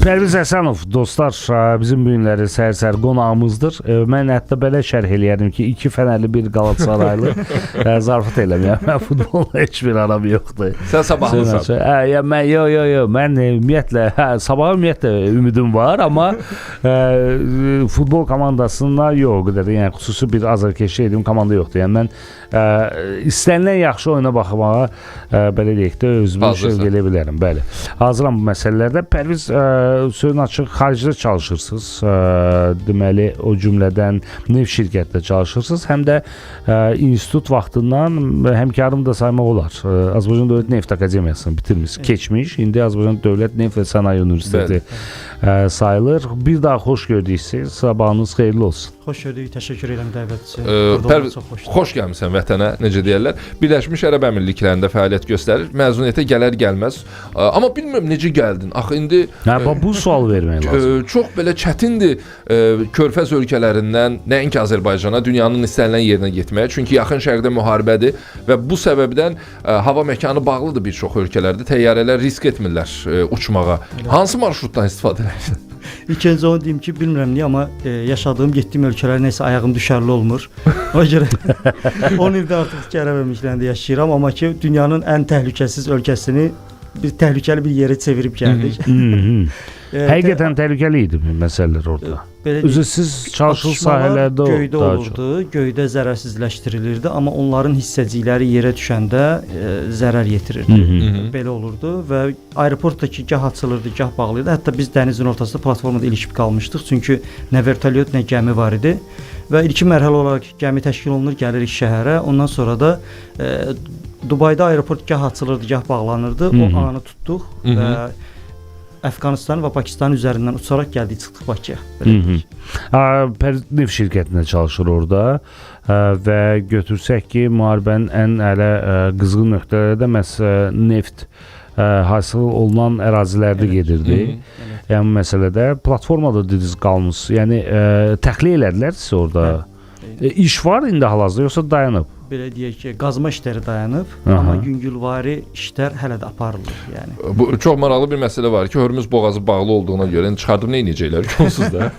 Pərviz Həsənov, dostlar, bizim bu günləri səhər-səhər qonağımızdır. Mən hətta belə şərh eləyərdim ki, iki Fənərli, bir Qalatasaraylı. Zarafat eləmirəm. Mən futbolla heç bir aram yoxdur. Sən sabahlıysan. Hə, ya mən yo yo yo, mən ümumiyyətlə, hə, sabaha ümumiyyətlə ümidim var, amma futbol komandasına yox, o qədər də, yəni xüsusi bir azarkeşlik etdiyim komanda yoxdur. Yəni mən istənilən yaxşı oyuna baxmağa belə deyək də özümü Hazırsan. şövq eləyə bilərəm. Bəli. Hazıram bu məsələlərdə. Pərviz, sözün açıq xaricdə çalışırsınız. Deməli o cümlədən neft şirkətində çalışırsınız. Həm də institut vaxtından həmkarım da saymaq olar. Azərbaycan Dövlət Neft Akademiyasını bitirmiş, keçmiş. İndi Azərbaycan Dövlət Neft və Sənaye Universiteti sayılır. Bir daha xoş gördük sizi. Sabahınız xeyirli olsun. Xoş gördük, təşəkkür edirəm dəvət üçün. Burada olmaq Pərviz, çox xoşdur. xoş gəlmisən vətənə, necə deyərlər. Birləşmiş Ərəb Əmirliklərində fəaliyyət göstərir. Məzuniyyətə gələr gəlməz. Amma bilmirəm necə gəldin. Axı indi Hə, bax bu sual vermək lazım. Çox belə çətindir Körfəz ölkələrindən nəinki Azərbaycana, dünyanın istənilən yerinə getməyə. Çünki Yaxın Şərqdə müharibədir və bu səbəbdən hava məkanı bağlıdır bir çox ölkələrdə. Təyyarələr risk etmirlər uçmağa. Hansı marşrutdan istifadə edirsən? İlk öncə onu deyim ki, bilmirəm niyə, amma yaşadığım, getdiyim ölkələrə nəsə ayağım düşərli olmur. Ona görə 10 ildən artıq ki, Ərəb Əmirliklərində yaşayıram, amma ki, dünyanın ən təhlükəsiz ölkəsini bir təhlükəli bir yerə çevirib gəldik. Həqiqətən təhlükəli idi bu məsələlər orada. Belə Özü siz çalışır atışmalar sahələrdə o göydə daha çox. olurdu, göydə zərərsizləşdirilirdi, amma onların hissəcikləri yerə düşəndə zərər yetirirdi. Belə olurdu və aeroportdakı gah açılırdı, gah bağlıydı. Hətta biz dənizin ortasında platformada ilişib qalmışdıq. Çünki nə vertolyot, nə gəmi var idi. Və ilkin mərhələ olaraq gəmi təşkil olunur, gəlirik şəhərə. Ondan sonra da Dubayda aeroport gah açılırdı, gah bağlanırdı. O anı tutduq və Əfqanistan və Pakistan üzərindən uçaraq gəldik, çıxdıq Bakıya. Belə deyək. Neft şirkətində çalışır orada və götürsək ki, müharibənin ən hələ qızğın nöqtələri də məhz neft hasıl olunan ərazilərdə gedirdi. Yəni bu məsələdə platformada dediniz qalmısınız. Yəni təxliyə elədilər sizi orada. İş var indi hal-hazırda yoxsa dayanıb? Belə deyək ki, qazma işləri dayanıb, amma yüngülvari işlər hələ də aparılır, yəni. Bu çox maraqlı bir məsələ var ki, Hörmüz boğazı bağlı olduğuna görə indi çıxardıb nə edəcəklər ki, onsuz da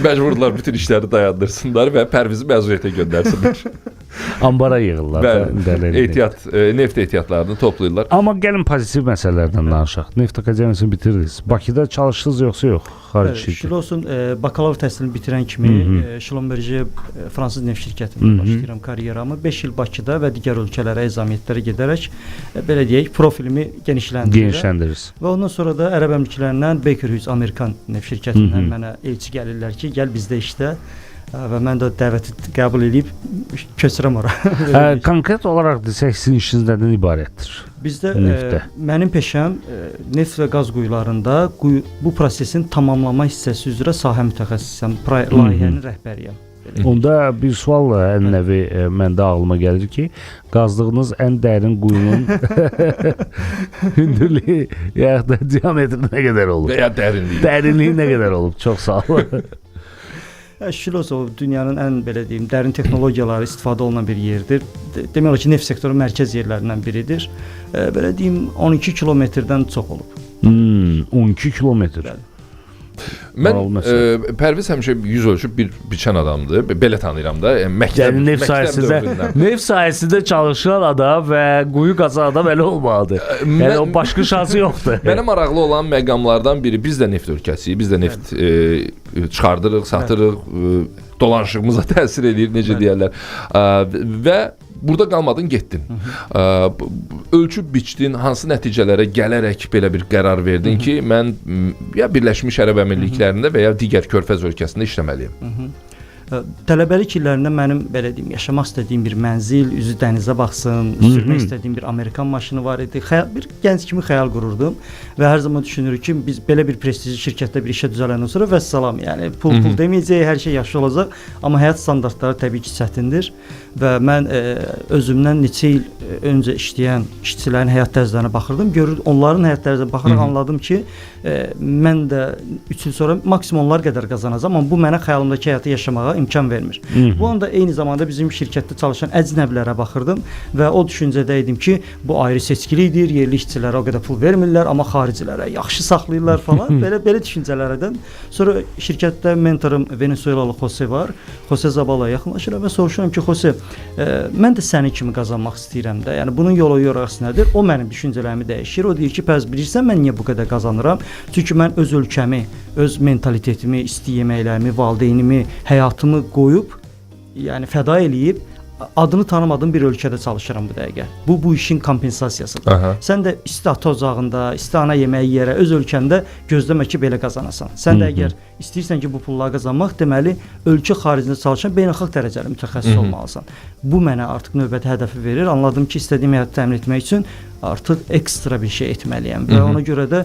məcburdular bütün işləri dayandırsınlar və Pərvizi məzuniyyətə göndərsinlər. Ambara yığırlar. Bəli. Ehtiyat, neft ehtiyatlarını toplayırlar. Amma gəlin pozitiv məsələlərdən danışaq. Neft Akademiyasını bitirdiniz. Bakıda çalışdınız yoxsa yox? Xarici Şükür şirkət. olsun, bakalavr təhsilini bitirən kimi Schlumberger fransız neft şirkətində başlayıram karyeramı. 5 il Bakıda və digər ölkələrə, ezamiyyətlərə gedərək belə deyək, profilimi genişləndirirəm. Genişləndirirsiniz. Və ondan sonra da Ərəb Əmirliklərindən Baker Hughes Amerikan neft şirkətindən mənə elçi gəlirlər ki, gəl bizdə işlə. Və mən də dəvəti qəbul edib köçürəm ora. Konkret olaraq desək, sizin işiniz nədən ibarətdir? Bizdə Neftdə. Mənim peşəm neft və qaz quyularında bu prosesin tamamlama hissəsi üzrə sahə mütəxəssisiyəm, layihənin rəhbəriyəm. Onda bir sual ən nəvi məndə ağlıma gəlir ki, qazdığınız ən dərin quyunun hündürlüyü ya da diametri nə qədər olub? Və ya dərinliyi. Dərinliyi nə qədər olub? Çox sağ olun. Şükür olsun, o dünyanın ən belə deyim, dərin texnologiyaları istifadə olunan bir yerdir. Demək olar ki, neft sektoru mərkəz yerlərindən biridir. Belə deyim, 12 kilometrdən çox olub. 12 kilometr. Bəli. Mən Pərviz həmişə yüz ölçüb bir biçən adamdır. Belə tanıyıram da. Məktəb, Yəni neft sahəsində neft sahəsində çalışan adam və quyu qazan adam elə olmalıdır. Yəni o başqa şansı yoxdur. Mənə maraqlı olan məqamlardan biri, biz də neft ölkəsiyik. Biz də neft çıxardırıq, satırıq, dolanışığımıza təsir eləyir, necə deyərlər. Və burada qalmadın, getdin. Ölçüb biçdin, hansı nəticələrə gələrək belə bir qərar verdin ki, mən ya Birləşmiş Ərəb Əmirliklərində və ya digər Körfəz ölkəsində işləməliyəm? Tələbəlik illərində mənim belə deyim, yaşamaq istədiyim bir mənzil, üzü dənizə baxsın, sürmək istədiyim bir Amerikan maşını var idi. Bir gənc kimi xəyal qururdum və hər zaman düşünürük ki, biz belə bir prestijli şirkətdə bir işə düzələndən sonra vəssalam, yəni pul deməyəcək, hər şey yaxşı olacaq, amma həyat standartları təbii ki, çətindir və mən özümdən neçə il öncə işləyən işçilərin həyat tərzlərinə baxırdım, görür onların həyat tərzinə baxaraq anladım ki, mən də 3 il sonra maksimum onlar qədər qazanacağam, amma bu mənə xəyalımdakı həyatı yaşamağa imkan vermir. Bu anda eyni zamanda bizim şirkətdə çalışan əcnəbilərə baxırdım və o düşüncədə idim ki, bu ayrı seçkilikdir, yerli işçilərə o qədər pul vermirlər, amma xaricilərə yaxşı saxlayırlar falan. Belə düşüncələrdən. Sonra şirkətdə mentorum Venezuelalı Jose var. Jose Zabalaya yaxınlaşıram və soruşuram ki, Jose, mən də sənin kimi qazanmaq istəyirəm də. Yəni bunun yolu yorğası nədir? O mənim düşüncələrimi dəyişir. O deyir ki, pəs bilirsən mən niyə bu qədər qazanıram? Çünki mən öz ölkəmi, öz mentalitetimi, isti yeməklərimi, valideynimi, həyatımı qoyub, yəni fəda eləyib adını tanımadığım bir ölkədə çalışıram bu dəqiqə. Bu işin kompensasiyasıdır. Aha. Sən də isti ata ocağında, isti ana yeməyi yeyərək öz ölkəndə gözləmə ki, belə qazanasan. Sən də əgər istəyirsən ki, bu pulları qazanmaq, deməli ölkə xaricində çalışan beynəlxalq dərəcəli mütəxəssis olmalısan. Bu mənə artıq növbəti hədəfi verir. Anladım ki, istədiyim həyatı təmin etmək üçün artıq ekstra bir şey etməliyəm və ona görə də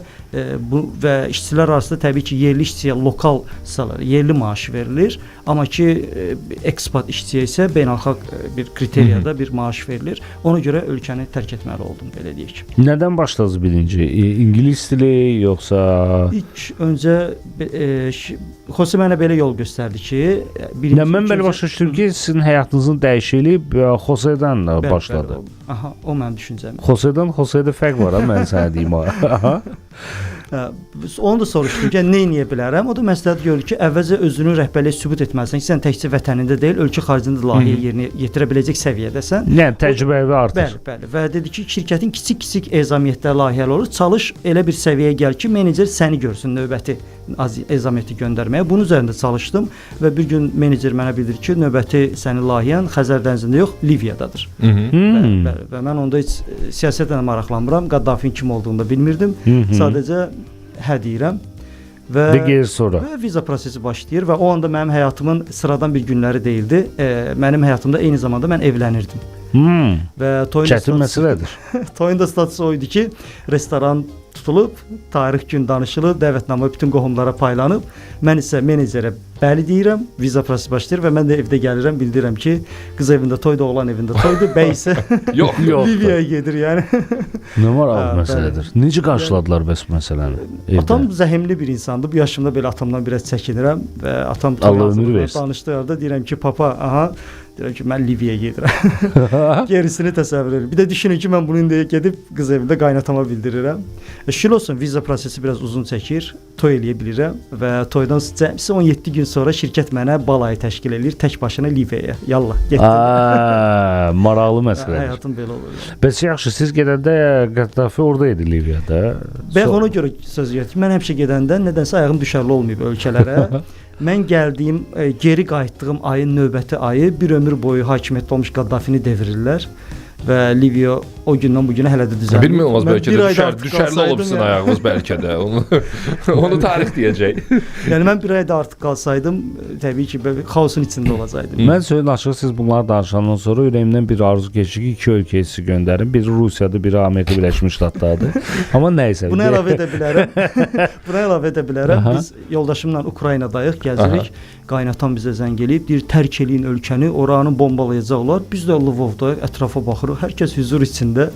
bu və işçilər arasında təbii ki, yerli işçiyə lokal salary, yerli maaş verilir, amma ki ekspat işçiyə isə beynəlxalq bir kriteriyada bir maaş verilir. Ona görə ölkəni tərk etməli oldum, belə deyək. Nədən başladınız birinci? İngilis dili yoxsa İlk öncə Jose mənə belə yol göstərdi ki, birinci, Nə, mən belə başa düşdüm ki, sizin həyatınızın dəyişikliyi Jose'dən başladı. Bəli, aha, o mənim düşüncəm. Jose'dən Jose'də fərq var ha, mən sənə deyim ha. Onu da soruşdum ki, nə edə bilərəm? O da məsləhət gördü ki, əvvəlcə özünü rəhbərliyə sübut etməlisən ki, sən təkcə vətənində deyil, ölkə xaricində də layihə yerinə yetirə biləcək səviyyədəsən. Yəni təcrübəvi artır. Bəli, bəli. Və dedi ki, şirkətin kiçik-kiçik ezamiyyətdə layihələr olur. Çalış elə bir səviyyəyə gəl ki, menecer səni görsün növbəti ezamiyyəti göndərməyə. Bunun üzərində çalışdım və bir gün menecer mənə bildirdi ki, növbəti sənin layihən Xəzər dənizində yox, Liviyadadır. Bəli, bəli. Və mən onda heç siyasətlə maraqlanmıram. Qaddafinin kim olduğunu da bilmirdim. Sadəcə hə deyirəm. Və Və sonra. Və viza prosesi başlayır və o anda mənim həyatımın sıradan bir günləri deyildi. Mənim həyatımda eyni zamanda mən evlənirdim. Və toyun Çətin məsələdir. Toyun da statusu o idi ki, restoran tutulub, tarix gün danışılıb, dəvətnamə bütün qohumlara paylanıb. Mən isə menecerə bəli deyirəm, viza prosesi başlayır və mən də evdə gəlirəm, bildirirəm ki, qız evində toydur, oğlan evində toydur, bəy isə Yox. Liviyaya gedir, yəni. Nə maraqlı məsələdir. Necə qarşıladılar bəs bu məsələni? Evdə? Atam zəhmli bir insandır. Bu yaşımda belə atamdan biraz çəkinirəm və atam Allah ömür versin. Danışdıqda deyirəm ki, papa, aha, deyirəm ki, mən Liviyaya gedirəm. Gerisini təsəvvür edin. Bir də düşünün ki, mən bunu indi gedib qız evində qaynatama bildirirəm. Şükür olsun, viza prosesi biraz uzun çəkir. Toy eləyə bilirəm və toydan cəmsi 17 gün sonra şirkət mənə balayı təşkil eləyir tək başına Liviyaya. Yallah, getdim. Maraqlı məsələdir. Həyatım belə olur. Yəni. Bəs yaxşı, siz gedəndə Qəddafi orada idi Liviyada. Bayaq ona görə söz getdim. Mən həmişə gedəndə nədənsə ayağım düşərli olmayıb ölkələrə. Mən gəldiyim, geri qayıtdığım ayın növbəti ayı bir ömür boyu hakimiyyətdə olmuş Qaddafini devirirlər və Liviya o gündən bu günə hələ də düzəlmir. Bilmək olmaz, bəlkə də düşərli olubsun yəni. Ayağınız bəlkə də. Onu tarix deyəcək. Yəni mən bir ayda artıq qalsaydım, təbii ki, xaosun içində olacaqdım. Mən sözün açığı, siz bunları danışandan sonra ürəyimdən bir arzu keçdi ki, iki ölkəyə sizi göndərim. Biri Rusiyadır, biri Amerika Birləşmiş Ştatlarıdır. Amma nəysə. Buna əlavə edə bilərəm. Buna əlavə edə bilərəm. Biz yoldaşımla Ukraynadayıq, gəzirik. Qaynatam bizə zəng eləyib, deyir, tərk eləyin ölkəni, oranı bombalayacaqlar. Biz də Lvovdayıq, ətrafa baxırıq. Hər kəs hüzur içində.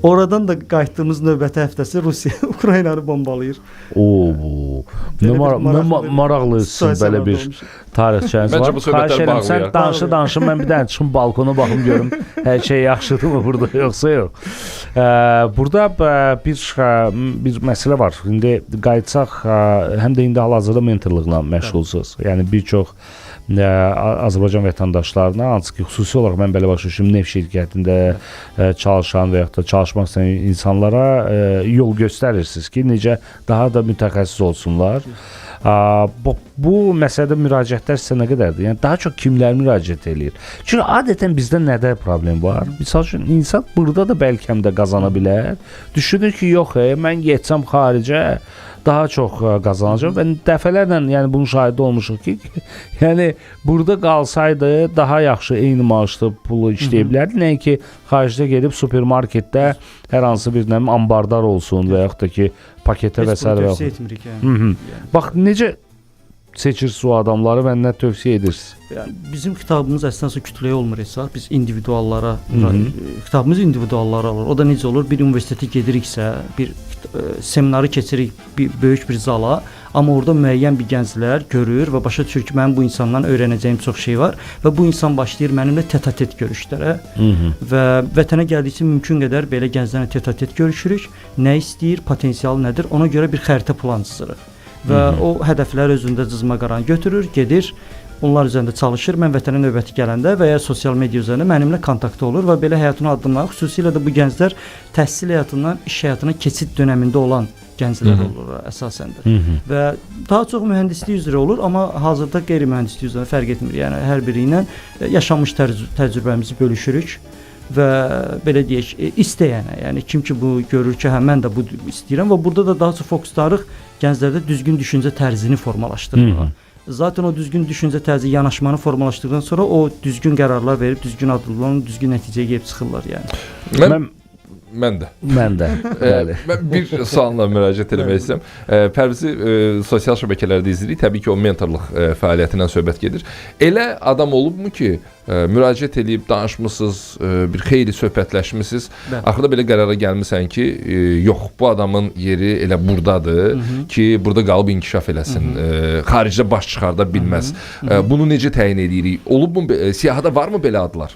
Oradan da qayıtdığımız növbəti həftəsi Rusiya Ukraynanı bombalayır. Nə maraqlı sizin belə bir tarixçəniz var. Xahiş edirəm, sən danışı, mən bir dənə çıxım balkona baxım görüm hər şey yaxşıdırmı burada yoxsa yox. Burada bir məsələ var. İndi qayıtsaq, həm də indi hal-hazırda mentorluqla məşğulsuz. Yəni bir çox Azərbaycan vətəndaşlarına, hansı ki, xüsusi olaraq mən belə başa düşürüm, neft şirkətində çalışan və yaxud da çalışmaq istəyən insanlara yol göstərirsiniz ki, necə daha da mütəxəssis olsunlar. Bu məsələdə müraciətlər sizə nə qədərdir? Yəni daha çox kimlər müraciət eləyir? Çünki adətən bizdə nədə problem var? Misal üçün, insan burada da bəlkə həm də qazana bilər. Düşünür ki, yox, mən getsəm xaricə daha çox qazanacaq və dəfələrlə yəni bunun şahidi olmuşuq ki, yəni burada qalsaydı daha yaxşı eyni maaşlı pulu işləyə bilərdi, nəinki xaricdə gedib supermarketdə hər hansı bir nə ambardar olsun və yaxud da ki, paketə və sairə. Heç bunu tövsiyə etmirik yəni. Bax, necə seçirsiniz o adamları və nə tövsiyə edirsiniz? Yəni, bizim kitabımız əslində kütləyə olmur hesab. Biz individuallara, kitabımız individuallara olur. O da necə olur? Bir universitetə gediriksə, bir seminarı keçirik bir, böyük bir zala, Amma orada müəyyən bir gənclər görür və başa düşür ki, mənim bu insandan öyrənəcəyim çox şey var və bu insan başlayır mənimlə tete-tet görüşlərə. Və vətənə gəldikcə mümkün qədər belə gənclərlə tete-tet görüşürük. Nə istəyir, potensialı nədir? Ona görə bir xəritə plan cızırıq. Və o hədəfləri özündə cızma qaranı götürür, gedir, onlar üzərində çalışır. Mən vətənə növbəti gələndə və ya sosial media üzərində mənimlə kontaktda olur və belə həyatına addımlar, xüsusilə də bu gənclər təhsil həyatından iş həyatına keçid dönəmində olan gənclər olur əsasən də. Və daha çox mühəndislik üzrə olur, amma hazırda qeyri-mühəndislik üzrə fərq etmir. Yəni hər biri ilə yaşanmış təcrübəmizi bölüşürük və belə deyək, istəyənə, yəni kim ki bu görür ki, hə mən də bu istəyirəm və burada da daha çox fokuslarıq gənclərdə düzgün düşüncə tərzini formalaşdırmağa. Zaten o düzgün düşüncə tərzi yanaşmanı formalaşdırdıqdan sonra o düzgün qərarlar verib, düzgün addımlarla düzgün nəticəyə gəlib çıxırlar yəni. Mən də. Mən də. Bəli. Mən bir sualla müraciət etmək istəyirəm. Pərvizi sosial şəbəkələrdə izləyirik. Təbii ki, o mentorluq fəaliyyətindən söhbət gedir. Elə adam olubmu ki, müraciət eləyib danışmısınız, bir xeyli söhbətləşmisiniz. Axırda belə qərara gəlmisən ki, yox, bu adamın yeri elə burdadır ki, burada qalıb inkişaf eləsin. Xaricdə baş çıxarda bilməz. Bunu necə təyin eləyirik? Olubmu siyahıda varmı belə adlar?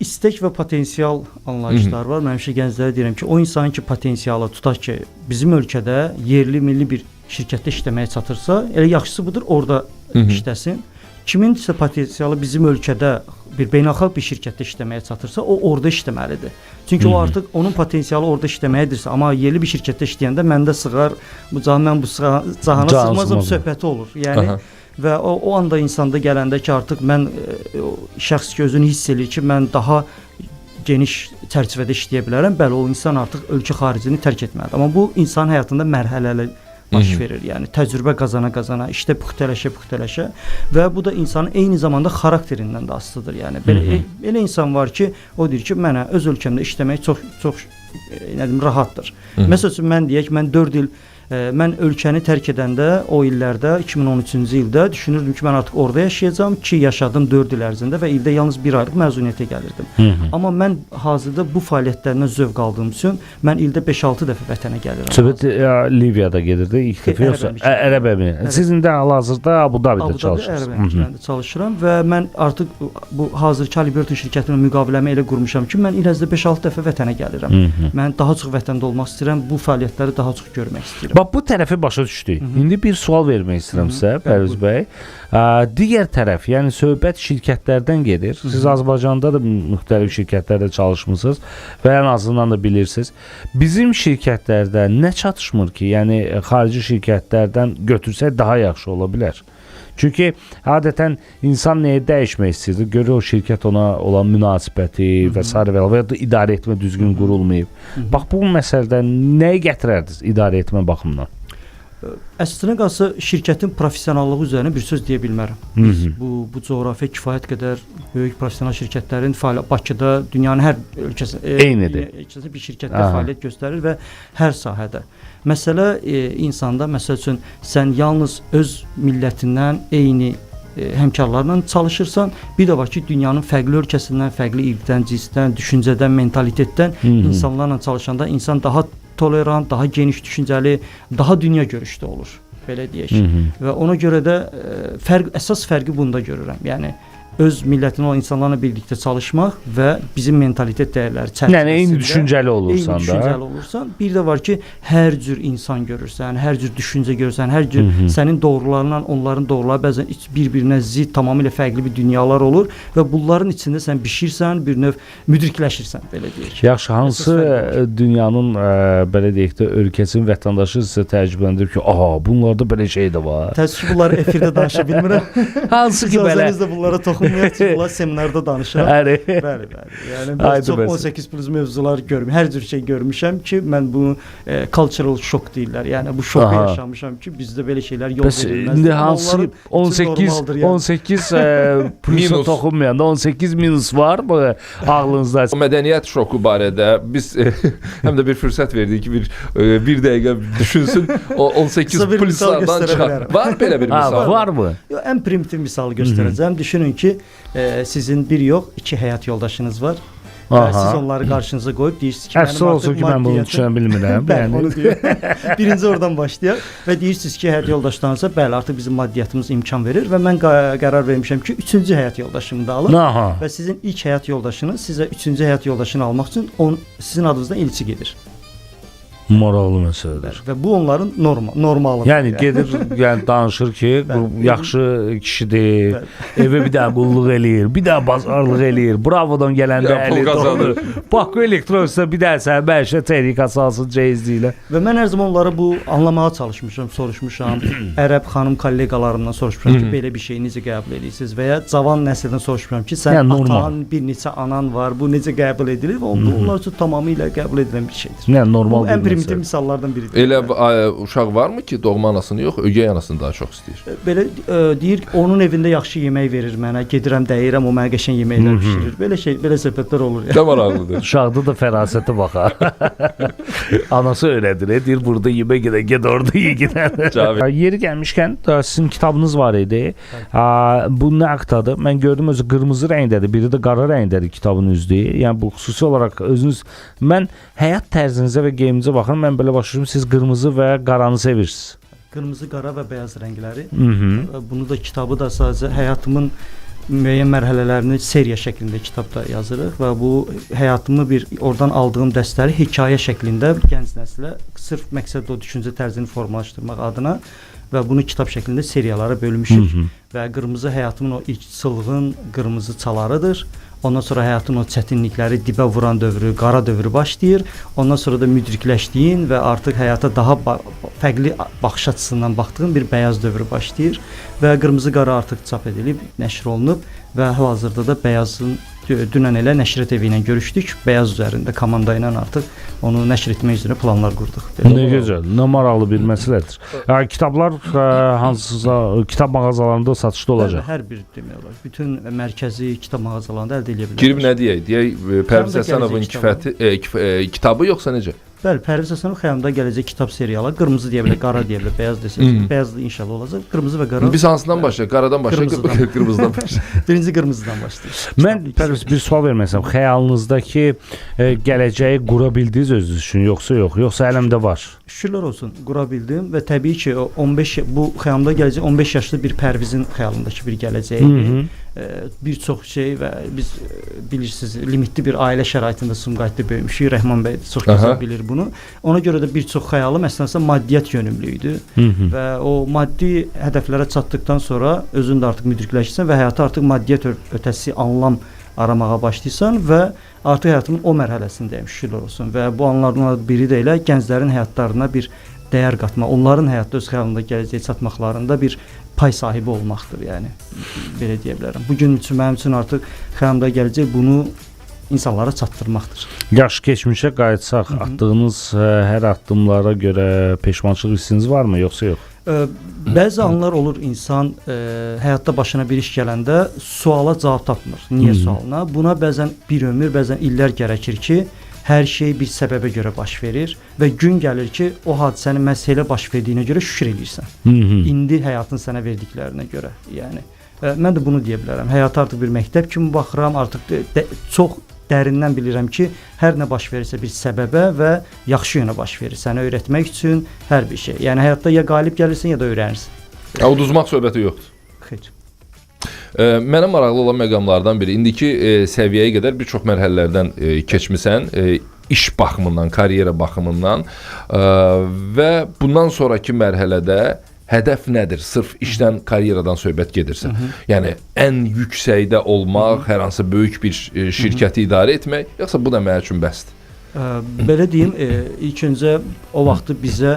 İstək və potensial anlayışlar var. Mən həmişə gənclərə deyirəm ki, o insanın ki potensialı, tutaq ki, bizim ölkədə yerli milli bir şirkətdə işləməyə çatırsa, elə yaxşısı budur, orada işləsin. Kiminsə potensialı bizim ölkədə bir beynəlxalq bir şirkətdə işləməyə çatırsa, o orada işləməlidir. Çünki o artıq onun potensialı orada işləməyidirsə, amma yerli bir şirkətdə işləyəndə məndə sığar, bu cahan mən bu cahana sığmazam söhbəti olur. Yəni və o anda insanda gələndə ki, artıq mən şəxs ki özünü hiss eləyir ki, mən daha geniş çərçivədə işləyə bilərəm. Bəli, o insan artıq ölkə xaricini tərk etməlidir. Amma bu insan həyatında mərhələli baş verir. Yəni təcrübə qazana-qazana, işdə püxtələşə-püxtələşə və bu da insanın eyni zamanda xarakterindən də asılıdır. Yəni belə elə insan var ki, o deyir ki, mənə öz ölkəmdə işləmək çox nə deyim, rahatdır. Məsəl üçün mən deyək, mən 4 il mən ölkəni tərk edəndə o illərdə 2013-cü ildə düşünürdüm ki, mən artıq orada yaşayacağam ki, yaşadım 4 il ərzində və ildə yalnız bir aylıq məzuniyyətə gəlirdim. Amma mən hazırda bu fəaliyyətlərindən zövq aldığım üçün mən ildə 5-6 dəfə vətənə gəlirəm. Söhbət Liviyada gedirdi ilk dəfə yoxsa Ərəb Əmirlikləri. Siz indi hal-hazırda Abu Dabidə çalışırsınız. Ərəb Əmirliklərində çalışıram və mən artıq bu hazırki Halliburton şirkətinə müqaviləmi elə qurmuşam ki, mən il ərzində 5-6 dəfə vətənə gəlirəm. Mən daha çox vətəndə olmaq istəyirəm, bu fəaliyyətləri daha çox görmək istəyirəm. Bax, bu tərəfi başa düşdük. İndi bir sual vermək istəyirəm sizə, Pərviz bəy. Digər tərəf, yəni söhbət şirkətlərdən gedir. Siz Azərbaycanda da müxtəlif şirkətlərdə çalışmısınız və ən azından da bilirsiniz. Bizim şirkətlərdə nə çatışmır ki, yəni xarici şirkətlərdən götürsək daha yaxşı ola bilər? Çünki adətən insan nəyə dəyişmək istəyirdi? Görür o şirkət ona olan münasibəti və s. və ya da idarə etmə düzgün qurulmayıb. Bax, bu məsələdə nəyi gətirərdiniz idarə etmə baxımından? Əslinə qalsa şirkətin professionallığı üzərinə bir söz deyə bilmərəm. Biz bu coğrafiya kifayət qədər böyük professional şirkətlərin fəaliyyət Bakıda, dünyanın hər ölkəsi eynidir. Ölkəsi bir şirkətdə fəaliyyət göstərir və hər sahədə. Məsələ insanda, məsəl üçün sən yalnız öz millətindən eyni həmkarlarla çalışırsan, bir də var ki, dünyanın fərqli ölkəsindən, fərqli irqdən, cinsdən, düşüncədən, mentalitetdən insanlarla çalışanda insan daha tolerant, daha geniş düşüncəli, daha dünya görüşlü olur, belə deyək. Və ona görə də əsas fərqi bunda görürəm. Yəni öz millətinin olan insanlarla birlikdə çalışmaq və bizim mentalitet dəyərləri çərçivəsində. Yəni eyni düşüncəli olursan da. Eyni düşüncəli olursan. Bir də var ki, hər cür insan görürsən, hər cür düşüncə görürsən, hər cür sənin doğrularla onların doğruları bəzən bir-birinə zidd, tamamilə fərqli bir dünyalar olur və bunların içində sən bişirsən, bir növ müdrikləşirsən, belə deyək. Yaxşı, hansı dünyanın belə deyək də ölkəsinin vətəndaşı sizə təəccübləndirib ki, aha, bunlarda belə şey də var. Təəssüf bunları efirdə danışa bilmirəm. Hansı ki belə. İcazənizlə bunlara toxunmayaq, bunlar seminarda danışıram. Bəli, bəli. Yəni mən çox 18 plus mövzular görmüşəm. Hər cür şey görmüşəm ki, mən bunu cultural shock deyirlər. Yəni bu şoku yaşamışam ki, bizdə belə şeylər yol verilməz. İndi hansı 18 plusa toxunmayanda 18 minus var mı ağlınızda? O mədəniyyət şoku barədə biz həm də bir fürsət verdik ki, bir dəqiqə düşünsün, o 18 pluslardan çıxar. Var belə bir misal? Var mı? Ən primitiv misalı göstərəcəm. Düşünün ki, sizin bir yox, iki həyat yoldaşınız var Və siz onları qarşınıza qoyub deyirsiniz ki, Əfsus olsun ki, mən bunu düşünə bilmirəm. Bəli, onu deyirəm. Birinci oradan başlayaq və deyirsiniz ki, həyat yoldaşlarınıza, bəli, artıq bizim maddiyyatımız imkan verir və mən qərar vermişəm ki, üçüncü həyat yoldaşımı da alım. Aha. Və sizin ilk həyat yoldaşınız sizə üçüncü həyat yoldaşını almaq üçün sizin adınızdan elçi gedir. Maraqlı məsələdir. Və bu onların normalıdır. Yəni gedir, yəni danışır ki, bu yaxşı kişidir, evə bir daha qulluq eləyir, bir daha bazarlıq eləyir, Bravodan gələndə pul əli qazanır. dolur. Bax, bu elektroniksə bir daha sənə məişət texnikası alsın ceyizli ilə. Və mən hər zaman onlara bu anlamağa çalışmışam, soruşmuşam. Ərəb xanım kolleqalarımdan soruşmuşam ki, belə bir şeyi necə qəbul edirsiniz və ya cavan nəsildən soruşmuşam ki, sən Yəni, normal. atan, bir neçə anan var, bu necə qəbul edilir və onlar üçün tamamilə qəbul edilən bir şeydir. Yəni normal Bu ən bir primitiv məsələ. misallardan biridir. Elə uşaq varmı ki, doğma anasını yox, ögey anasını daha çox istəyir? Belə deyir, onun evində yaxşı yemək verir mənə, gedirəm, dəyirəm, o mənə qəşəng yeməklər bişirir. Belə şey, belə söhbətlər olur yəni. Nə maraqlıdır. Uşaqda da fərasəti baxa. Anası öyrədir, deyir burada yemə gedə, get orada ye gedə. Yeri gəlmişkən sizin kitabınız var idi. Bu nə haqdadır? Mən gördüm özü qırmızı rəngdədir, biri də qara rəngdədir kitabın üzlüyü. Yəni bu xüsusi olaraq özünüz mən həyat tərzinizə və geyiminizə baxıram, mən belə başa düşürüm siz qırmızı və qaranı sevirsiniz. Qırmızı, qara və bəyaz rəngləri. Bunu da kitabı da sadəcə həyatımın müəyyən mərhələlərini seriya şəklində kitabda yazırıq və bu həyatımı bir oradan aldığım dərsləri hekayə şəklində gənc nəslə sırf məqsəd o düşüncə tərzini formalaşdırmaq adına və bunu kitab şəklində seriyalara bölmüşük və qırmızı həyatımın o ilk çılğın qırmızı çalarıdır. Ondan sonra həyatın o çətinlikləri, dibə vuran dövrü, qara dövrü başlayır. Ondan sonra da müdrikləşdiyin və artıq həyata daha fərqli baxış açısından baxdığın bir bəyaz dövrü başlayır və qırmızı qara artıq çap edilib, nəşr olunub və hal-hazırda da bəyazın dünən elə nəşriyyat evi ilə görüşdük. Bəyaz üzərində komanda ilə artıq onu nəşr etmək üzrə planlar qurduq. Nə gözəl, nə maraqlı bir məsələdir. Kitablar hansısa kitab mağazalarında satışda olacaq. Bəli, hər bir demək olar. Bütün mərkəzi kitab mağazalarında əldə edə bilərlər. Girib nə deyək? Deyək Pərviz Həsənovun kitabı yoxsa necə? Bəli, Pərviz Həsənov Xəyamda gələcək kitab serialı. Qırmızı deyə bilər, qara deyə bilər, bəyaz desəz, bəyaz da inşallah olacaq. Qırmızı və qara. Biz hansından başlayaq? Qaradan başlayaq, qırmızıdan başlayaq. Birinci qırmızıdan başlayaq. Mən Pərviz bir sual vermək istəyirəm. Xəyalınızdakı gələcəyi qura bildiniz özünüz üçün, yoxsa yox? Yoxsa hələ də var? Şükürlər olsun, qura bildim və təbii ki, 15 bu xəyalımda gələcək 15 yaşlı bir Pərvizin xəyalındakı bir gələcəyi. Bir çox şey və biz bilirsiniz, limitli bir ailə şəraitində Sumqayıtda böyümüşük. Rəhman bəy çox gözəl bilir bunu. Ona görə də bir çox xəyalım əslində maddiyyat yönümlü idi və o maddi hədəflərə çatdıqdan sonra özün də artıq müdrikləşirsən və həyata artıq maddiyyat ötəsi anlam aramağa başlayırsan və artıq həyatımın o mərhələsindəyim, şükürlər olsun. Və bu anlardan biri də elə gənclərin həyatlarına bir dəyər qatmaq, onların həyatda öz xəyalında gələcəyə çatmaqlarında bir pay sahibi olmaqdır, yəni belə deyə bilərəm. Bu gün üçün mənim üçün artıq xəyalımda gələcək bunu insanlara çatdırmaqdır. Yaş keçmişə qayıtsaq, atdığınız hər addımlara görə peşmançılıq hissiniz varmı, yoxsa yox? Bəzi anlar olur, insan həyatda başına bir iş gələndə suala cavab tapmır. Niyə sualına? Buna bəzən bir ömür, bəzən illər gərəkir ki, hər şey bir səbəbə görə baş verir və gün gəlir ki, o hadisənin məhz elə baş verdiyinə görə şükür eləyirsən. İndi həyatın sənə verdiklərinə görə. Yəni mən də bunu deyə bilərəm. Həyata artıq bir məktəb kimi baxıram, artıq çox dərindən bilirəm ki, hər nə baş verirsə bir səbəbə və yaxşı yönə baş verir. Sənə öyrətmək üçün hər bir şey. Yəni həyatda ya qalib gəlirsən, ya da öyrənirsən. Uduzmaq söhbəti yoxdur. Xeyr. Mənə maraqlı olan məqamlardan biri, indiki səviyyəyə qədər bir çox mərhələlərdən keçmisən, iş baxımından, karyera baxımından və bundan sonraki mərhələdə hədəf nədir? Sırf işdən, karyeradan söhbət gedirsə. Yəni, ən yüksəkdə olmaq, hər hansı böyük bir şirkəti idarə etmək, yoxsa bu da mənim üçün bəsdir? Belə deyim, ilk öncə o vaxtı bizə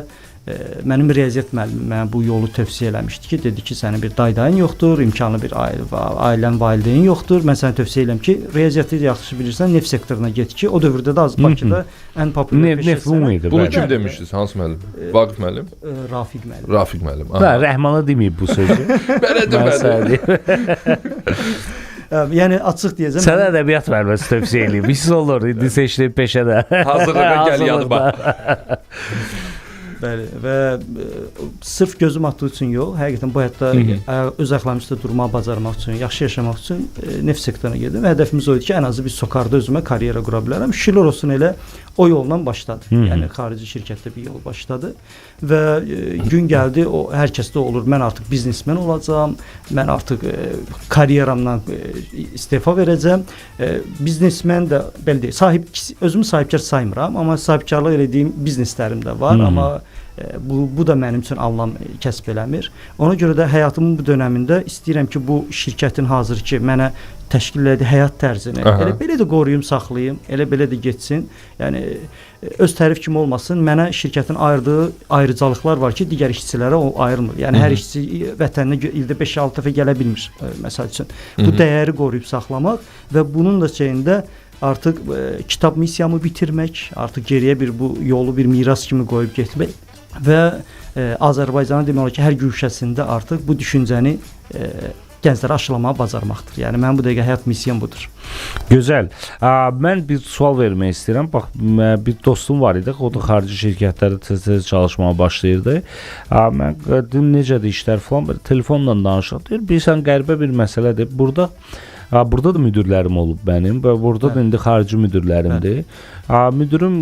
mənim riyaziyyat müəllimim mənə bu yolu tövsiyə eləmişdi ki, dedi ki, sənin bir daydayın yoxdur, imkanlı bir ailən, valideyn yoxdur. Mən sənə tövsiyə eləyirəm ki, riyaziyyatı yaxşı bilirsən, neft sektoruna get ki, o dövrdə də az Bakıda ən populyar peşə. Neft bu muydu? Bunu kim demişdi? Hansı müəllim? Vaqif müəllim? Rafiq müəllim. Rafiq müəllim. Rəhmana deməyib bu sözü. Mənə demədi. Yəni açıq deyəcəm. Sənə ədəbiyyat müəlliməsi tövsiyə eləyib. Hiss olur, indi seçdiyi peşədə. Hazırlığa gəl yadıma. Bəli, və sırf gözüm atdığı üçün yox, həqiqətən bu həyatda öz ayaqlarımın üstə durmağı bacarmaq üçün, yaxşı yaşamaq üçün neft sektoruna girdim və hədəfimiz o idi ki, ən azı bir SOCAR-da özümə karyera qura bilərəm. Şükürlər olsun elə o yolla başladı. Yəni xarici şirkətdə bir yol başladı və gün gəldi, o hər kəsdə olur. Mən artıq biznesmen olacağam. Mən artıq karyeramdan istefa verəcəm. Biznesmen də belə deyək, sahib özümü sahibkar saymıram, amma sahibkarlıq elədiyim bizneslərim də var, amma bu da mənim üçün anlam kəsb eləmir. Ona görə də həyatımın bu dönəmində istəyirəm ki, bu şirkətin hazırki mənə təşkil elədiyi həyat tərzini elə belə də qoruyum, saxlayım, elə belə də getsin. Yəni öz tərif kimi olmasın, mənə şirkətin ayırdığı ayrıcalıqlar var ki, digər işçilərə o ayırmır. Yəni hər işçi vətəninə ildə 5-6 dəfə gələ bilmir, məsəl üçün. Bu dəyəri qoruyub saxlamaq və bunun da şeyində artıq kitab missiyamı bitirmək, artıq geriyə bir bu yolu bir miras kimi qoyub getmək və Azərbaycanın demək olar ki, hər güşəsində artıq bu düşüncəni gənclərə aşılamağı bacarmaqdır. Yəni mənim bu dəqiqə həyat missiyam budur. Gözəl. Mən bir sual vermək istəyirəm. Bax, bir dostum var idi. O da xarici şirkətlərdə tez-tez çalışmağa başlayırdı. Mən dedim necədir işlər falan, belə telefonla danışıq. Deyir, bilirsən qəribə bir məsələdir. Burada da müdirlərim olub mənim və burada da indi xarici müdirlərimdir. Müdürüm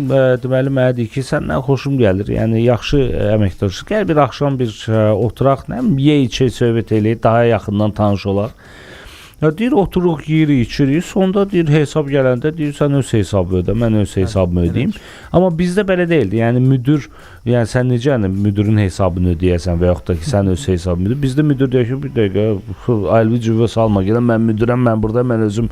deməli mənə deyir ki, səndən xoşum gəlir. Yəni yaxşı əməkdaşsın. Gəl bir axşam bir oturaq, nə bilim, ye içək, söhbət eləyək, daha yaxından tanış olaq. Ya deyir oturuq, yeyirik, içirik. Sonda deyir hesab gələndə deyir sən öz hesabı ödə, mən öz hesabımı ödəyim. Amma bizdə belə deyildi. Yəni müdür, yəni sən necə yəni müdürün hesabını ödəyəsən və yaxud da ki sən öz hesabını ödə. Bizdə müdür deyir ki, bir dəqiqə əlvi cüvə salma, gələn mən müdürəm, mən burada, mən özüm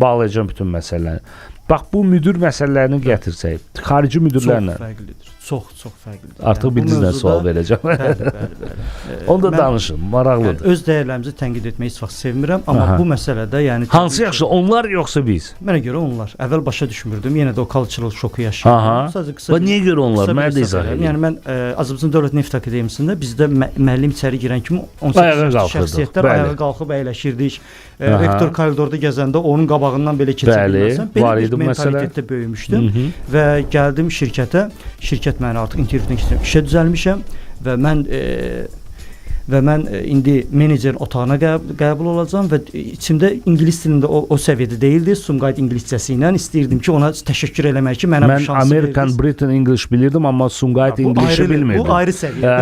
bağlayacağam bütün məsələni. Bax bu müdür məsələlərini gətirsək, xarici müdürlərlə Çox fərqlidir. Çox, çox fərqlidir. artıq Yəni, bu bildiniz nə mövzuda- sual verəcəm. Bəli, bəli, bəli. Onu da mən- danışın, maraqlıdır. Yəni, öz dəyərlərimizi tənqid etməyi heç vaxt sevmirəm, amma bu məsələdə yəni Hansı təbii ki- yaxşı, onlar yoxsa biz? Mənə görə onlar. Əvvəl başa düşmürdüm. Yenə də o cultural şoku yaşayırdım. Sadəcə qısa Və niyə görə onlar? qısa bir Mənə də hesab izah eləyim. eləyin. Yəni mən Azərbaycan Dövlət Neft Akademiyasında bizdə müəllim içəri girən kimi 18 Ayağa yaşlı qalxırdıq, şəxsiyyətlər ayağa qalxıb əyləşirdik. Rektor koridorda gəzəndə onun qabağından belə keçə bilməzsən. Belə var bir idi bu məsələ. mentalitetdə böyümüşdüm və gəldim şirkətə. Şirkət məni artıq intervyudan keçirib işə düzəlmişəm və mən indi menecerin otağına qəbul olacağam və içimdə ingilis dilində o səviyyədə deyildi. Sumqayıt ingiliscəsi ilə istəyirdim ki, ona təşəkkür eləmək ki, mənə bu Mən şansı American, verdiniz. Britain English bilirdim, amma Sumqayıt English-i bilmirdim. Bu ayrı səviyyə.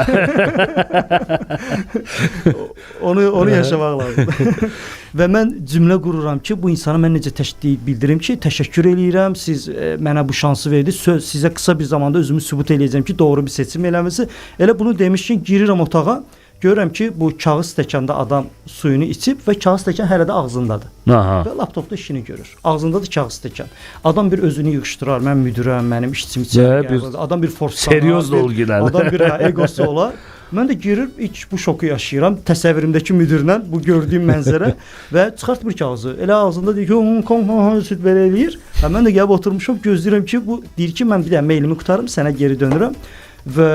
Onu yaşamaq lazımdır. Və mən cümlə qururam ki, bu insana mən necə bildirim ki, təşəkkür eləyirəm, siz mənə bu şansı verdiniz. Söz sizə qısa bir zamanda özümü sübut eləyəcəm ki, doğru bir seçim eləmisiniz. Elə bunu demişkən girirəm otağa, görürəm ki, bu kağız stəkanda adam suyunu içib və kağız stəkan hələ də ağzındadır. Və laptopda işini görür. Ağzındadır kağız stəkan. Adam bir özünü yığışdırar. Mən müdirəm, mənim işçim içəri bir. Adam bir forsanar. Serios ol ginən. Adam bir egosu olar. Mən də girir ilk bu şoku yaşayıram. Təsəvvürümdəki müdirlə bu gördüyüm mənzərə və çıxartmır kağızı. Elə ağzında deyir ki, "Hon kon hon süt belə eləyir." Və mən də gəlib oturmuşam, gözləyirəm ki, bu deyir ki, mən bir dənə mailimi qurtarım, sənə geri dönürəm. Və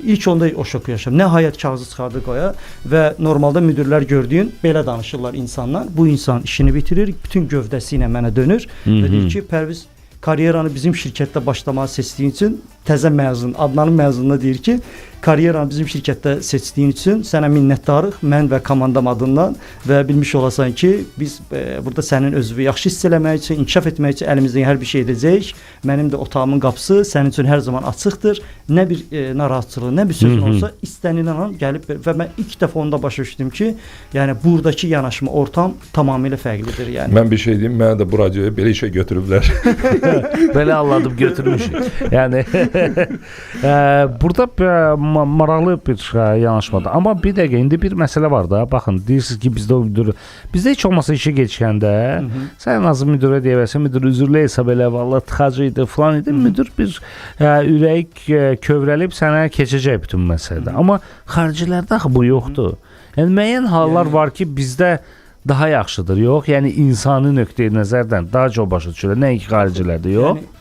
ilk onda o şoku yaşadım. Nəhayət kağızı çıxardı qoya və normalda müdirlər gördüyün belə danışırlar insanlar. Bu insan işini bitirir, bütün gövdəsi ilə mənə dönür və deyir ki, Pərviz, karyeranı bizim şirkətdə başlamağı seçdiyin üçün təzə məzun, Adnanın məzununa deyir ki, karyeranı bizim şirkətdə seçdiyin üçün sənə minnətdarıq mən və komandam adından və bilmiş olasan ki, biz burada sənin özünü yaxşı hiss eləmək üçün, inkişaf etmək üçün əlimizdən hər bir şey edəcəyik. Mənim də otağımın qapısı sənin üçün hər zaman açıqdır. Nə bir narahatçılıq, nə bir sözün olsa istənilən an gəlib və mən ilk dəfə onda başa düşdüm ki, yəni buradakı yanaşma, ortam tamamilə fərqlidir. Yəni Mən bir şey deyim, mənə də bu radioya belə işə götürüblər. Belə anladım götürmüşük. Yəni burada maraqlı bir yanaşmadır. Amma bir dəqiqə indi bir məsələ var da. Baxın, deyirsiniz ki, bizdə o müdür, bizdə heç olmasa işə keçəndə sən ən azı müdürə deyə bilərsən, müdür üzrlü hesab elə vallah tıxacı idi falan idi. Müdür bir ürəyi kövrəlib sənə keçəcək bütün məsələdə. Amma xaricilərdə axı bu yoxdur. Yəni müəyyən hallar var ki, bizdə daha yaxşıdır. Yox, yəni insani nöqteyi nəzərdən daha çox başa düşürlər. Nəinki xaricilərdə, yox. Yəni,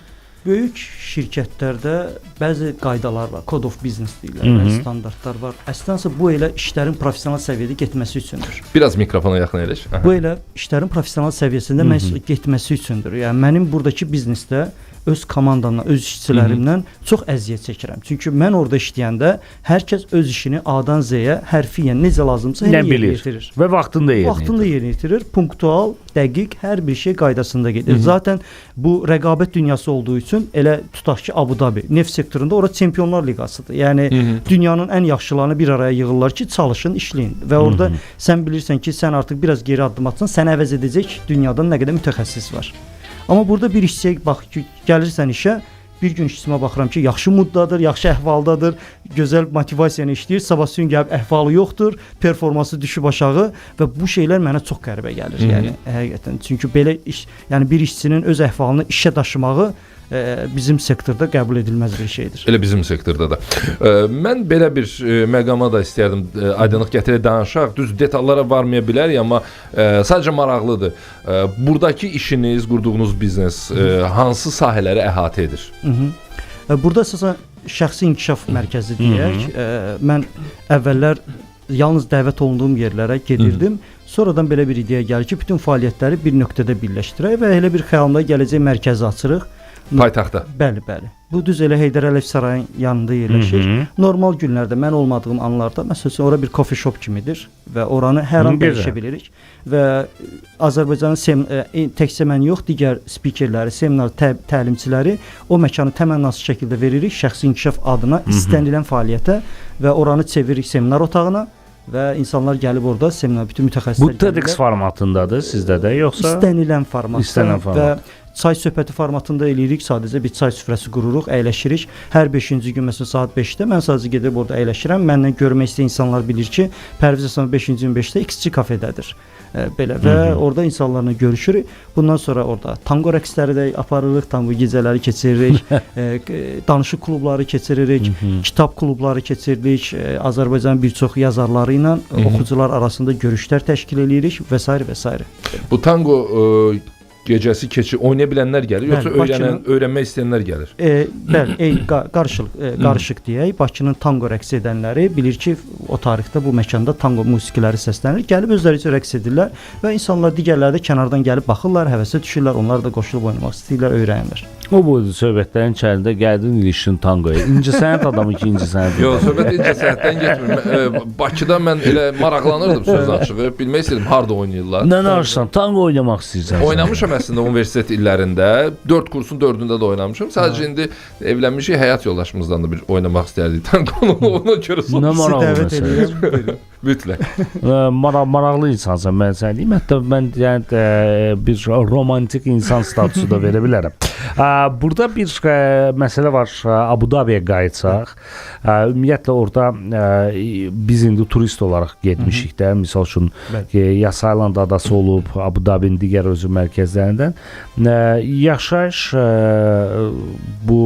böyük şirkətlərdə bəzi qaydalar var. Code of business deyirlər, bəzi standartlar var. Əslində bu elə işlərin professional səviyyədə getməsi üçündür. Biraz mikrofona yaxın eləş. Bu elə işlərin professional səviyyəsində məhz getməsi üçündür. Yəni mənim buradakı biznesdə öz komandamla, öz işçilərimlə çox əziyyət çəkirəm. Çünki mən orada işləyəndə hər kəs öz işini A-dan Z-yə hərfiyən necə lazımsa Nə elə yerinə bilir yetirir. Və vaxtında yerinə Vaxtında yetirir. yerinə yetirir. Punktual, dəqiq, hər bir şey qaydasında gedir. Zaten bu rəqabət dünyası olduğu üçün elə tutaq ki, Abu Dhabi neft sektorunda ora Çempionlar Liqasıdır. Yəni dünyanın ən yaxşılarını bir araya yığırlar ki, çalışın, işləyin və orada sən bilirsən ki, sən artıq biraz geri addım atsan, səni əvəz edəcək dünyadan nə qədər mütəxəssis var. Amma burada bir işçiyə bax ki, gəlirsən işə, bir gün işçimə baxıram ki, yaxşı muddadır, yaxşı əhvaldadır, gözəl motivasiya ilə işləyir. Sabah gün gəlib əhvalı yoxdur, performansı düşüb aşağı və bu şeylər mənə çox qəribə gəlir. Yəni həqiqətən. Çünki belə iş, yəni bir işçinin öz əhvalını işə daşımağı bizim sektorda qəbul edilməz bir şeydir. Elə bizim sektorda da. Mən belə bir məqama da istərdim aydınlıq gətirək danışaq. Düz detallara varmaya bilərik, amma sadəcə maraqlıdır. Buradakı işiniz, qurduğunuz biznes hansı sahələri əhatə edir? Burada əsasən şəxsi inkişaf mərkəzi deyək. Mən əvvəllər yalnız dəvət olunduğum yerlərə gedirdim. Sonradan belə bir ideya gəldi ki, bütün fəaliyyətləri bir nöqtədə birləşdirək və elə bir xəyalımda gələcək mərkəzi açırıq. Paytaxtda. Bəli, bəli. Bu düz elə Heydər Əliyev sarayının yanında yerləşir. Normal günlərdə mən olmadığım anlarda, məsəl üçün ora bir coffee shop kimidir və oranı hər an dəyişə bilirik və Azərbaycanın təkcə mən yox, digər spikerləri, seminar təlimçiləri o məkanı təmənnasız şəkildə veririk şəxsi inkişaf adına istənilən fəaliyyətə və oranı çeviririk seminar otağına və insanlar gəlib orada seminar, bütün mütəxəssislər Bu TEDx formatındadır sizdə də yoxsa? İstənilən formatda. İstənilən format. Və çay söhbəti formatında eləyirik, sadəcə bir çay süfrəsi qururuq, əyləşirik. Hər 5-ci gün məsələn saat 5-də mən sadəcə gedib orada əyləşirəm. Məndən görmək istəyən insanlar bilir ki, Pərviz Həsənov 5-ci gün 5-də XC kafedədir. Belə və orada insanlarla görüşürük. Bundan sonra orada tango rəqsləri də aparırıq, tango gecələri keçiririk, danışıq klubları keçiririk, kitab klubları keçiririk. Azərbaycanın bir çox yazarları ilə oxucular arasında görüşlər təşkil eləyirik və s. və s. Bu tango gecəsi keçir, oynaya bilənlər gəlir, yoxsa öyrənmək istəyənlər gəlir? Bəli, qarışıq deyək. Bakının tango rəqs edənləri bilir ki, o tarixdə bu məkanda tango musiqiləri səslənir. Gəlib özləri üçün rəqs edirlər və insanlar digərləri də kənardan gəlib baxırlar, həvəsə düşürlər, onlar da qoşulub oynamaq istəyirlər, öyrənirlər. O boyda söhbətlərin içərisində gəldin ilişdin tangoya. İncəsənət adamı ki, incəsənət. Yox, söhbət incəsənətdən getmir. Bakıda mən elə maraqlanırdım söz açığı. Bilmək istəyirdim harda oynayırlar. Nə danışırsan? Tango oynamaq istəyirsən. Oynamışam əslində universitet illərində. 4 kursun 4-ündə də oynamışam. Sadəcə indi evlənmişik, həyat yoldaşımızdan da bir oynamaq istərdik tangonu. Ona görə nə maraqlı məsələ. Mütləq. Maraqlı insansan, mən sənə deyim. Hətta mən yəni bir romantik insan statusu da verə bilərəm. Burada bir məsələ var, Abu Dhabiyə qayıtsaq. Ümumiyyətlə orada biz indi turist olaraq getmişik də. Misal üçün Yas Island adası olub, Abu Dhabinin digər özü mərkəzlərindən. Yaşayış bu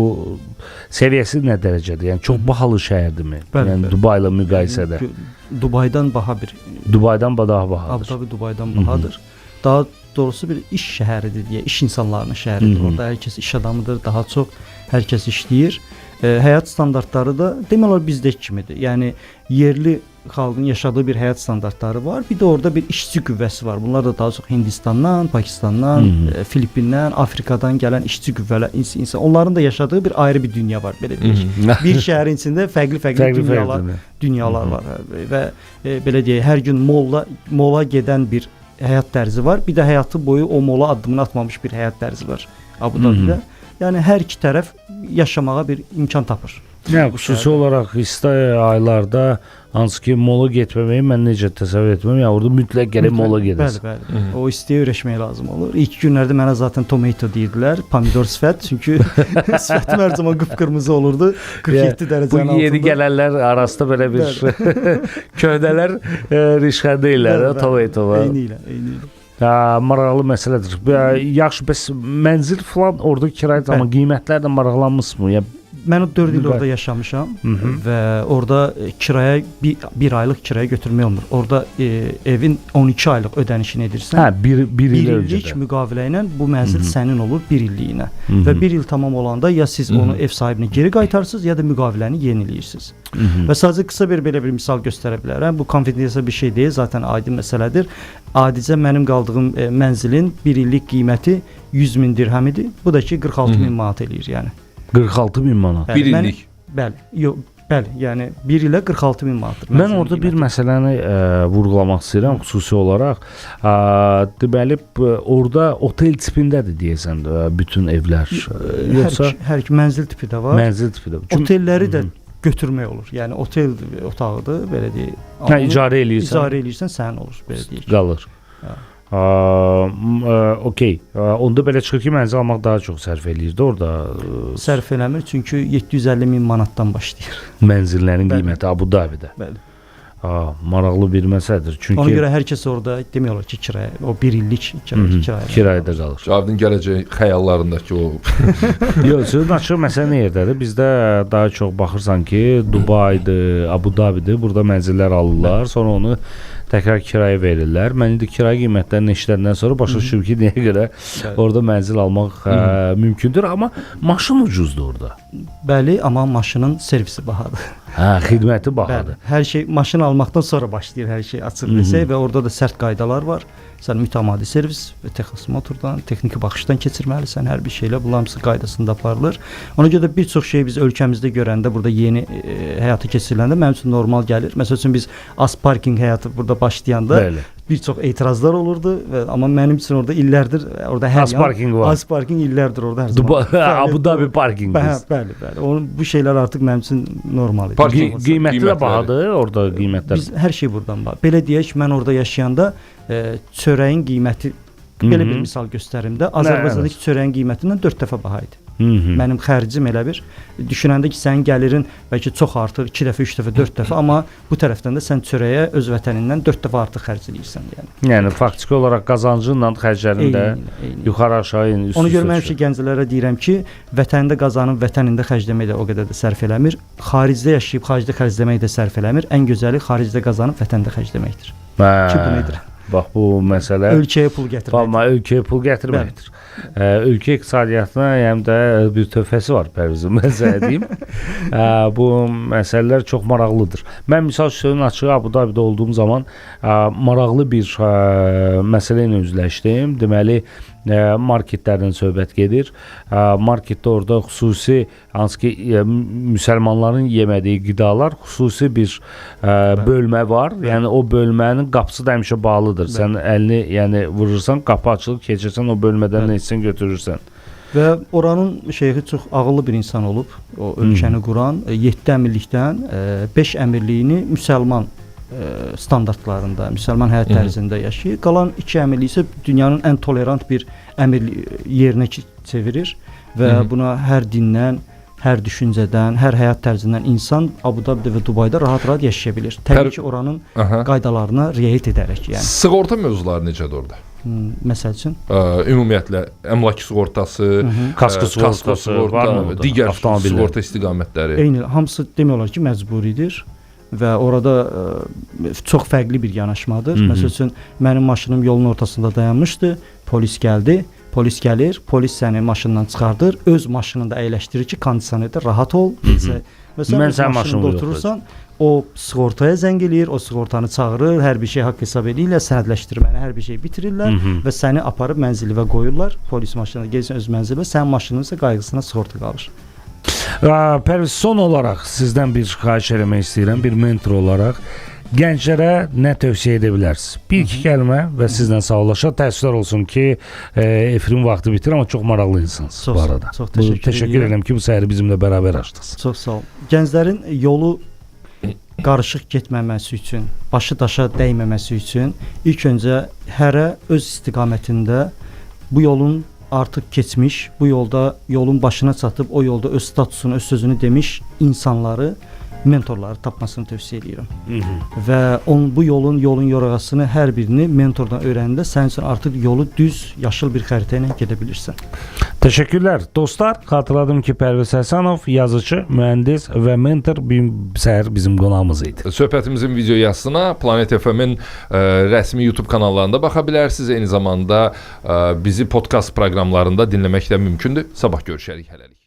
səviyyəsi nə dərəcədir? Yəni çox bahalı şəhərdirmi? Yəni Dubai ilə müqayisədə. Dubaydan baha bir. Dubaydan daha bahadır. Abu Dhabi Dubaydan bahadır. Daha doğrusu bir iş şəhəridir deyə, iş insanlarının şəhəridir. Orada hər kəs iş adamıdır, daha çox hər kəs işləyir. Həyat standartları da demək olar bizdəki kimidir. Yəni yerli xalqın yaşadığı bir həyat standartları var. Bir də orada bir işçi qüvvəsi var. Bunlar da daha çox Hindistandan, Pakistandan, Filippindən, Afrikadan gələn işçi qüvvələr, insan. Onların da yaşadığı bir ayrı bir dünya var, belə deyək. Bir şəhərin içində fərqli-fərqli dünyalar var və belə deyək, hər gün mola gedən bir həyat tərzi var. Bir də həyatı boyu o mola addımını atmamış bir həyat tərzi var Abu Dhabidə. Yəni hər iki tərəf yaşamağa bir imkan tapır. Yəni xüsusi olaraq isti aylarda hansı ki mola getməməyi mən necə təsəvvür etmirəm. Yəni orada mütləq gərək mola gedəsən. Bəli, bəli. O istiyə öyrəşmək lazım olur. İlk günlərdə mənə zaten tomato deyirdilər, pomidor sifət. Çünki sifətim hər zaman qıpqırmızı olurdu. 47 dərəcənin altında. Bu yeni gələnlər arasında belə bir köhnələr rişxəndə deyirlər, tomato. Eynilə, eynilə. Maraqlı məsələdir. Yaxşı, bəs mənzil filan orada kirayə, amma qiymətlərlə maraqlanmısınız? Yəni Mən o 4 il orada yaşamışam və orada kirayə bir aylıq kirayə götürmək olmur. Orada evin 12 aylıq ödənişini edirsən. Hə, bir il illik müqavilə ilə bu mənzil sənin olur bir illiyinə. Və bir il tamam olanda ya siz onu ev sahibinə geri qaytarırsınız, ya da müqaviləni yeniləyirsiniz. Və sadəcə qısa bir belə bir misal göstərə bilərəm. Bu konfidensial bir şey deyil, zaten aydın məsələdir. Adicə mənim qaldığım mənzilin bir illik qiyməti 100 min dirhəm idi. Bu da ki 46 min manat eləyir yəni. 46 min manat. Bəli, Bir illik. Bəli, yox, bəli, yəni bir ilə 46 min manatdır. Mən orada bir məsələni vurğulamaq istəyirəm xüsusi olaraq. Deməli, orada otel tipindədir deyəsən bütün evlər. Yoxsa hər iki mənzil tipi də var. Mənzil tipi də. Çünki otelləri də götürmək olur. Yəni otel otağıdır, belə deyək. Hə, icarə eləyirsən. İcarə eləyirsən, sənin olur, belə deyək. Qalır. Okey. Onda belə çıxır ki, mənzil almaq daha çox sərf eləyirdi orada. Sərf eləmir, çünki 750 min manatdan başlayır. Mənzillərin qiyməti Abu Dabidə. Bəli. Maraqlı bir məsələdir. Çünki ona görə hər kəs orada demək olar ki, kirayə, o bir illik kirayə. Kirayədə qalır. Cavidin gələcək xəyallarındakı o. Yox, sözün açığı məsələ nə yerdədir? Bizdə daha çox baxırsan ki, Dubaydır, Abu Dabidir, burada mənzillər alırlar, sonra onu təkrar kirayə verirlər. Mən indi kirayə qiymətlərini eşidəndən sonra başa düşürüm ki, niyə görə orada mənzil almaq mümkündür, amma maşın ucuzdur orada. Bəli, amma maşının servisi bahadır. Hə, xidməti bahadır. Bəli, hər şey maşın almaqdan sonra başlayır, hər şey açıq desək və orada da sərt qaydalar var. Sən mütəmadi servis və texosmotordan, texniki baxışdan keçirməlisən, hər bir şeylə bunların hamısı qaydasında aparılır. Ona görə də bir çox şeyi biz ölkəmizdə görəndə, burada yeni həyata keçiriləndə mənim üçün normal gəlir. Məsəl üçün biz az parking həyatı burada başlayanda Bəli. bir çox etirazlar olurdu və amma mənim üçün orada illərdir orada hər az parking var. Az parking illərdir orada hər zaman. Abu Dhabi parking. Bəli, bəli. Onun bu şeylər artıq mənim üçün normal idi. Qiyməti də bahadır orada qiymətlər. Biz hər şey burdan bax. Belə deyək, mən orada yaşayanda çörəyin qiyməti belə bir misal göstərim də, Azərbaycandakı çörəyin qiymətindən 4 dəfə baha idi. Mənim xərcim elə bir düşünəndə ki, sənin gəlirin bəlkə çox artır, 2 dəfə, 3 dəfə, 4 dəfə, amma bu tərəfdən də sən çörəyə öz vətənindən 4 dəfə artıq xərc eləyirsən yəni. Yəni faktiki olaraq qazancınla xərclərin də yuxarı aşağı üst. Ona görə mən həmişə gənclərə deyirəm ki, vətənində qazanıb vətənində xərcləmək də o qədər də sərf eləmir. Xaricdə yaşayıb xaricdə xərcləmək də sərf eləmir. Ən gözəli xaricdə qazanıb vətəndə xərcləməkdir. Ki bunu edirəm. Bax bu məsələ ölkəyə pul gətirməkdir. Ölkəyə pul gətirməkdir. Ölkə iqtisadiyyatına həm də bir töhfəsi var Pərvizin, mən sənə deyim. Bu məsələlər çox maraqlıdır. Mən misal sözün açığı Abu Dabidə olduğum zaman maraqlı bir məsələ ilə üzləşdim. Deməli, marketlərdən söhbət gedir. Marketdə orada xüsusi hansı ki müsəlmanların yemədiyi qidalar xüsusi bir bölmə var. Yəni o bölmənin qapısı da həmişə bağlıdır. Sən əlini yəni vurursan, qapı açılır, keçirsən o bölmədən nə istəsən götürürsən. Və oranın şeyxi çox ağıllı bir insan olub. O ölkəni quran 7 əmirlikdən 5 əmirliyini müsəlman standartlarında, müsəlman həyat tərzində yaşayır. Qalan 2 əmirlik isə dünyanın ən tolerant bir əmirlik yerinə çevirir və buna hər dindən, hər düşüncədən, hər həyat tərzindən insan Abu Dabidə və Dubayda rahat-rahat yaşaya bilir. Təbii ki, oranın qaydalarına riayət edərək, yəni. Sığorta mövzuları necədir orada? Məsəl üçün? Ümumiyyətlə, əmlak sığortası, kasko sığortası, var mı orada? Digər sığorta istiqamətləri. Eyni, hamısı demək olar ki, məcburidir və orada çox fərqli bir yanaşmadır. Məsəl üçün, mənim maşınım yolun ortasında dayanmışdı, polis gəldi. Polis gəlir, polis səni maşından çıxardır, öz maşınında əyləşdirir ki, kondisionerdə rahat ol. Və sən öz maşınında oturursan, o sığortaya zəng eləyir, o sığortanı çağırır, hər bir şey haqq hesab eləyirlər, sənədləşdirməni, hər bir şey bitirirlər və səni aparıb mənzilinə qoyurlar. Polis maşınında gelirsən öz mənzilinə, sənin maşının isə qayğısına sığorta qalır. Pərviz, son olaraq sizdən bir xahiş eləmək istəyirəm, bir mentor olaraq. Gənclərə nə tövsiyə edə bilərsiniz? Bir-iki kəlmə və sizlə sağollaşaq. Təəssüflər olsun ki, efirin vaxtı bitir, amma çox maraqlı insansınız bu arada. Çox təşəkkür edirəm ki, bu səhəri bizimlə bərabər açdınız. Çox sağ olun. Gənclərin yolu qarışıq getməməsi üçün, başı daşa dəyməməsi üçün ilk öncə hərə öz istiqamətində bu yolun artıq keçmiş, bu yolda yolun başına çatıb o yolda öz statusunu, öz sözünü demiş insanları Mentorları tapmasını tövsiyə eləyirəm. Və onun bu yolun yorğasını hər birini mentordan öyrənəndə sənin üçün artıq yolu düz yaşıl bir xəritə ilə gedə bilirsən. Təşəkkürlər dostlar. Xatırladım ki, Pərviz Həsənov yazıcı, mühəndis və mentor bir səhər bizim qonağımız idi. Söhbətimizin video yazısına Planet FM-in rəsmi YouTube kanallarında baxa bilərsiniz. Eyni zamanda bizi podkast proqramlarında dinləmək də mümkündür. Sabah görüşərik hələlik.